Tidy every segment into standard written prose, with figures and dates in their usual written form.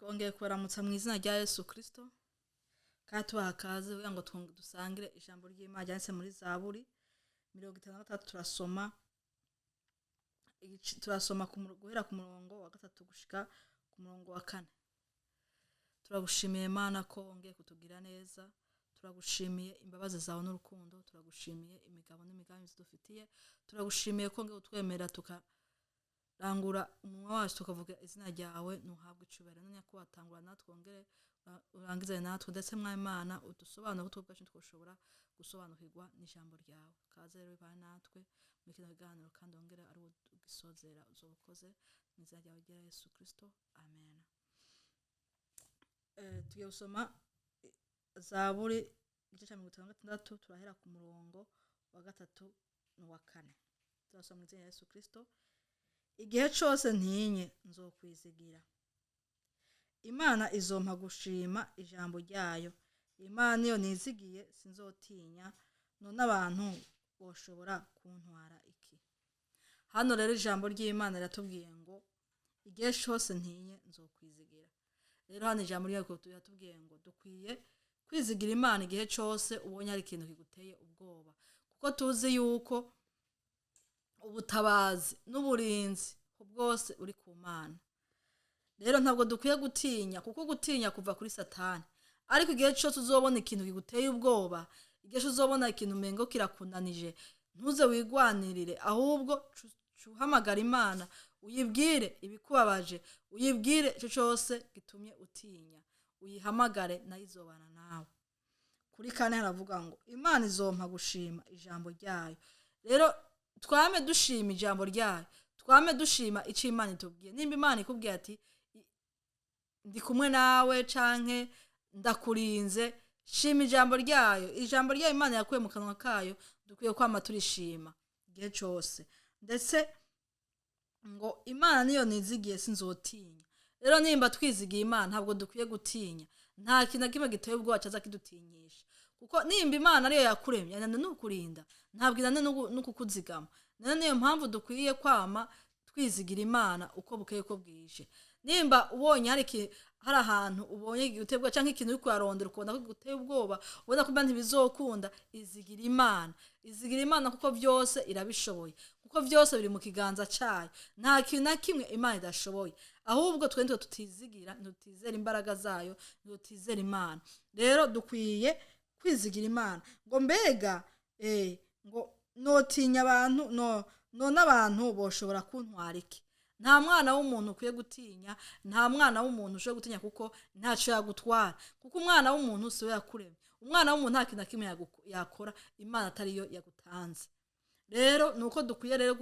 Twongeye kubaramutsa mu izina rya Yesu Kristo kandi tubaha kaze kugira ngo dusangire ijambo ry'Imana ryanditse muri Zaburi 53. Turasoma turasoma guhera ku murongo wa gatatu gushika ku murongo wa kane. Turagushimiye Mana ko wongeye kutugira neza, turagushimiye imbabazi zawe n'urukundo, turagushimiye imigabo n'imigambi zidufitiye, turagushimiye ko wongeye kutwemera tukarangura umunwa wacu tukavuga izina ryawe. Ntuhabwe icubahiro. None nyakubahwa, tangura natwe wongere urangizane natwe, ndetse mwami Imana udusobanure ko twebwe ubwacu ntitwoshobora gusobanukirwa n'ijambo ryawe. Kaze rero bane natwe muri kino kiganiro kandi wongere ari wo ugisozera uzoba ukoze mu izina ryawe rya Yesu Kristo, amen. Tugiye gusoma Zaburi igice cya 56, turahera ku murongo wa gatatu n'uwa kane. Turasoma mu izina rya Yesu Kristo. Igihe cose ntinye nzokwizigira, Imana izompa gushima ijambo ryayo. Imana iyo nizigiye sinzotinya, none abantu boshobora kuntwara iki? Hano rero ijambo ry'Imana riratubwiye ngo igihe cose ntinye nzokwizigira. Rero hano ijambo ryayo riratubwiye ngo dukwiye kwizigira Imana igihe cose ubonye hari ikintu kiguteye ubwoba, kuko tuzi yuko ubutabazi n'uburinzi bwose uri ku Mana. Rero ntabwo dukwiye gutinya, kuko gutinya kuva kuri Satani. Ariko igihe cyose uzobona ikintu kiguteye ubwoba, igihe cyose uzobona ikintu umengo kirakunanije, ntuze wigwanirire, ahubwo uhamagara Imana, uyibwire ibikubabaje, uyibwire icyo cyose gitumye utinya, uyihamagare nayo izobana nawe. Kuri kane haravuga ngo Imana izompa gushima ijambo ryayo. Rero twame dushima ijambo ryayo, twame dushima icyo Imana itubwiye. Nimba Imana ikubwiye ati ndi kumwe nawe canke ndakurinze, shima ijambo ryayo. Ijambo ryayo Imana yakuye mu kanwa kayo dukwiye kwama turishima igihe cose. Ndetse ngo Imana niyo nizigiye sinzotinya. Rero nimba twizigiye Imana ntabwo dukwiye gutinya, nta kintu na kimwe giteye ubwoba caza kidutinyisha, kuko nimba Imana ariyo yakuremye inaniwe no kukurinda, ntabwo inaniwe no kukuzigama. Rero niyo mpamvu dukwiye kwama twizigira Imana uko bukeye uko bwije. Nimba ubonye hari ahantu ubonye guteye ubwoba canke ikintu uriko urarondera ukabona ko guteye ubwoba, ubona ko ntibizokunda, izigira Imana, izigira Imana, kuko byose irabishoboye, kuko byose biri mu kiganza cayo. Nta kintu na kimwe Imana idashoboye, ahubwo twe nitwe tutizigira, ntitutizera imbaraga zayo, ntitutizera Imana. Rero dukwiye kwizigira Imana. Ngo mbega ngo notinya abantu, no none abantu boshobora kuntwara iki? Nta mwana w'umuntu ukwiye gutinya, nta mwana w'umuntu ushobora gutinya, kuko ntacyo yagutwara, kuko umwana w'umuntu si we yakuremye. Umwana w'umuntu nta kintu na kimwe yakora Imana atariyo yagutanze. Rero ni uko dukwiye rero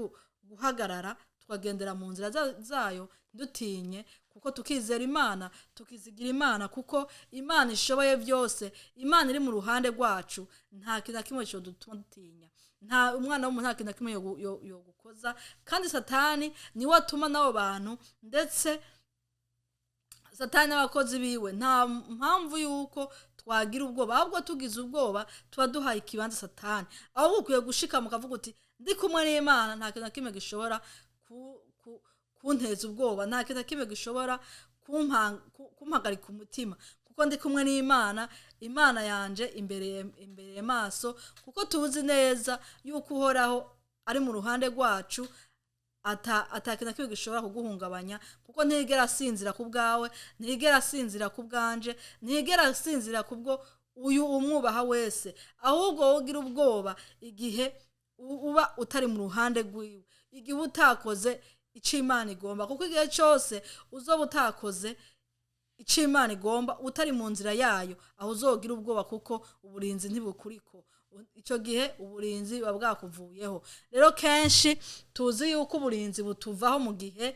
guhagarara tukagendera mu nzira zayo ntidutinye, kuko tukizera Imana, tukizigira Imana, kuko Imana ishoboye byose. Imana iri mu ruhande rwacu, nta kintu na kimwe dutuma dutinya. Nta umwana w'umuntu nta kintu na kimwe yogukoza. Kandi Satani niwe atuma n'abo bantu, ndetse Satani n'abakozi biwe. Nta mpamvu y'uko twagira ubwoba, ahubwo tugize ubwoba tuba duhaye ikibanza Satani. Ahubwo ukwiye gushikama ukavuga uti ndi kumwe n'Imana, nta kintu na kimwe gishobora kunteza ubwoba, nta kintu na kimwe gishobora kumpagarika umutima, kuko ndi kumwe n'Imana. Imana yanje imbere maso, kuko tuzi neza yuko Uhoraho ari mu ruhande rwacu, ata kintu na kimwe gishobora kuguhungabanya, kuko ntigera asinzira ku bwawe, ntigera asinzira ku bwanje, ntigera asinzira ku bwo uyu umwubaha wese. Ahubwo wowe ugira ubwoba igihe uba utari mu ruhande rwiwe, igihe uba utakoze icyo Imana igomba, kuko igihe cyose uzoba utakoze icyo Imana igomba, utari mu nzira yayo, aho uzogira ubwoba, kuko uburinzi ntibukuriko. Icyo gihe uburinzi buba bwakuvuyeho. Rero kenshi tuzi yuko uburinzi butuvaho mu gihe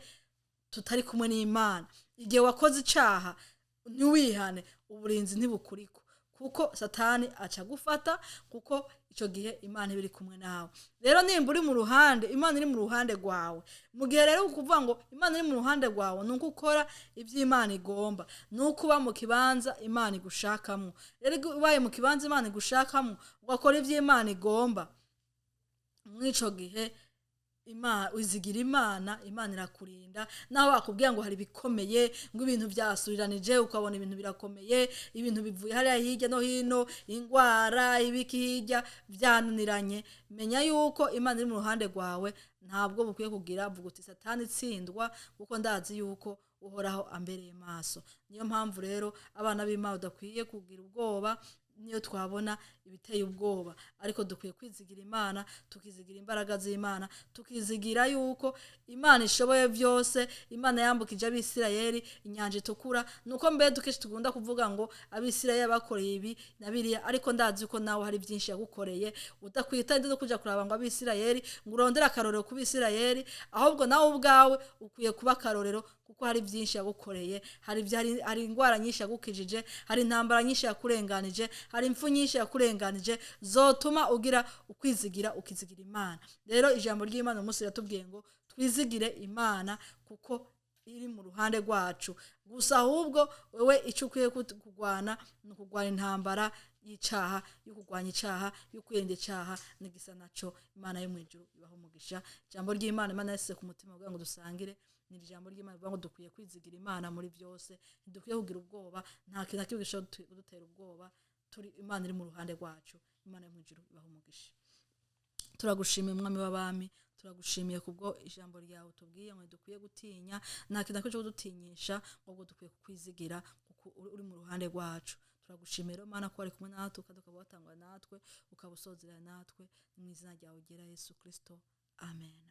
tutari kumwe n'Imana. Igihe wakoze icyaha ntiwihane, uburinzi ntibukuriko, kuko Satani aca gufata, kuko icyo gihe Imana iba iri kumwe nawe. Rero nimba uri mu ruhande, Imana iri mu ruhande rwawe. Mu gihe rero ukuvuga ngo Imana iri mu ruhande rwawe, ni uko ukora ibyo Imana igomba, ni uko uba mu kibanza Imana igushakamo. Rero iyo ubaye mu kibanza Imana igushakamo, ugakora ibyo Imana igomba, muri icyo gihe Wizigira Imana, Imana irakurinda. Naho bakubwira ngo hari ibikomeye, ngo ibintu byasubiranije, ukabona ibintu birakomeye, ibintu bivuye hariya hirya no hino, ingwara ibiki hirya byananiranye, menya yuko Imana iri mu ruhande rwawe. Ntabwo bukwiye kugira, vuga uti: "Satani itsindwa, kuko ndazi yuko Uhoraho ambereye maso." Niyo mpamvu rero abana b'Imana udakwiye kugira ubwoba niyo twabona ibiteye ubwoba, ariko dukwiye kwizigira Imana, tukizigira imbaraga z'Imana, tukizigira yuko Imana ishoboye byose. Imana yambukije Abisirayeli inyanja itukura. Nuko mbe dukenshi tugunda kuvuga ngo Abisirayeli bakoreye ibi na biriya, ariko ndazi ko nawe hari byinshi yagukoreye. Udakwita no kuja kuraba ngo Abisirayeli, ngo urondere akarorero ku Bisirayeli, ahubwo nawe ubwawe ukwiye kuba akarorero, kuko hari byinshi yagukoreye. Hari indwara nyinshi yagukijije, hari intambara nyinshi yakurenganije, hari impfu nyinshi yakurenganije, zotuma ugira ukwizigira, ukizigira Imana. Rero ijambo ry'Imana uyu munsi riratubwiye ngo twizigire Imana kuko iri mu ruhande rwacu. Gusa ahubwo wewe icyo ukwiye kurwana ni ukurwana intambara y'icaha, yo kurwanya icaha, yo kwirinda icaha n'igisa naco. Imana yo mu ijuru ibaho umugisha. Ijambo ry'Imana Imana yasize ku mutima kugira ngo dusangire ni ijambo ry'Imana rivuga ngo dukwiye kwizigira Imana muri byose, ntidukwiye kugira ubwoba. Nta kintu na kimwe gishobora kudutera ubwoba turi Imana iri mu ruhande rwacu. Imana yo mu ijuru ibaho umugisha. Turagushimiye, Umwami w'abami, turagushimiye kubwo ijambo ryawe tubwiye ngo dukwiye gutinya, nta kintu na kimwe cyo kudutinyisha, ahubwo dukwiye kukwizigira kuko uri mu ruhande rwacu. Turagushimiye rero Mana ko wari kumwe natwe, kandi ukaba watangwa natwe, ukaba usozera natwe. Mu izina ryawe ryera Yesu Kristo, amen.